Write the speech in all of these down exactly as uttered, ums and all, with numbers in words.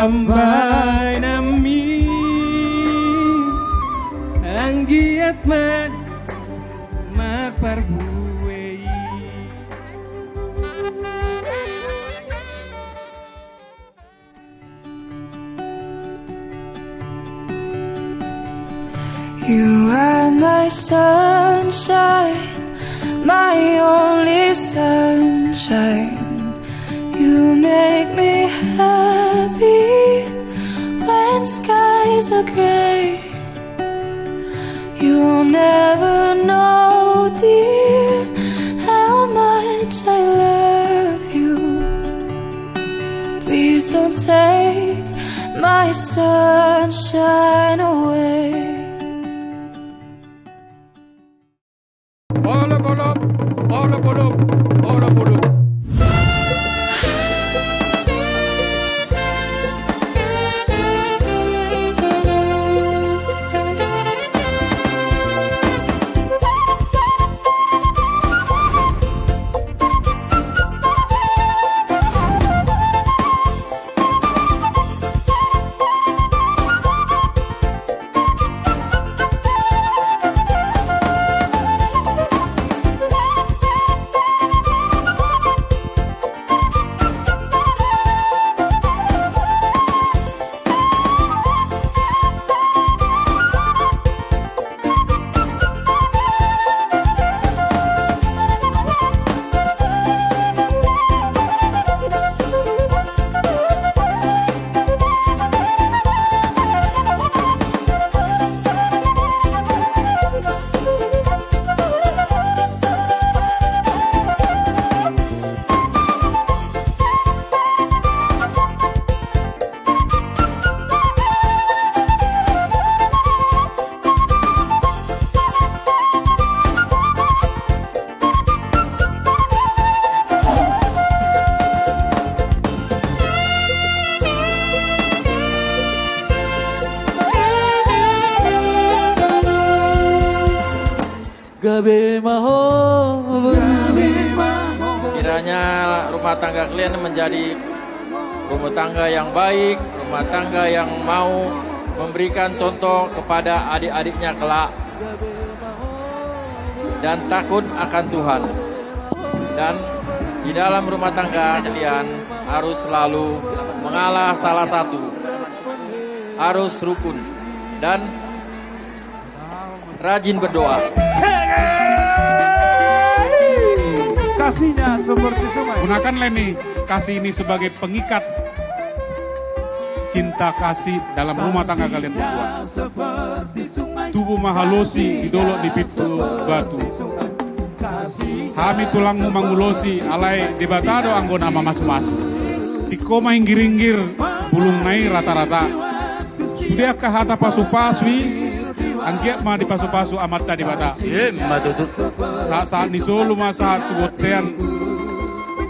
Bahenonmi, anggiat ma marparbue i. You are my sunshine, my only sunshine. You make me happy when skies are gray. You'll never know, dear, how much I love you. Please don't take my sunshine away. Olop, olop, olop, olop, olop, olop. Gabe ma ho, boru. Kiranya rumah tangga kalian menjadi rumah tangga yang baik, rumah tangga yang mau memberikan contoh kepada adik-adiknya kelak, dan takut akan Tuhan. Dan di dalam rumah tangga kalian harus selalu mengalah salah satu, harus rukun, dan rajin berdoa. Kasihnya seperti sungai. Gunakanlah ini, kasih ini sebagai pengikat cinta kasih dalam rumah tangga kalian berdua. Tubu ma halosi di dolok ni pintu batu. Hami tulangmu mangulosi, alai Debata do anggo na mamasumasu. Tingko ma inggir-inggir, bulungna i rata-rata. Sude angka hata pasu-pasu i, anggiat ma dipasu-pasu Amanta Debata. Ima tutu. Sahat-sahat ni solu ma sahat tu bontean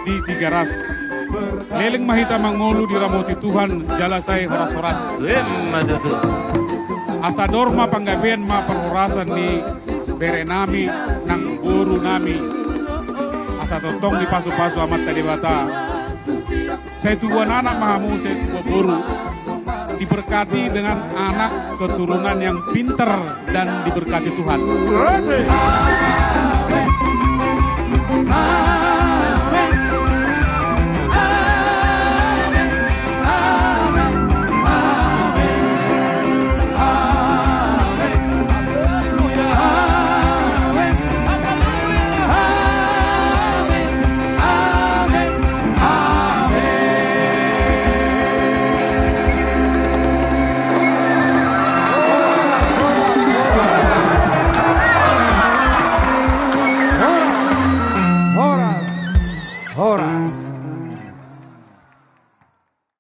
di Tigaras. Leleng ma hita mangolu diramoti Tuhan jala sai horas-horas. Ima tutu. Asa dor ma panggabean ma parhorasan ni berenami nang borunami. Asa tongtong dipasu-pasu Amanta Debata. Sai tubuan anak ma hamu, sai tubuan boru. Diberkati dengan anak keturunan yang pintar dan diberkati Tuhan.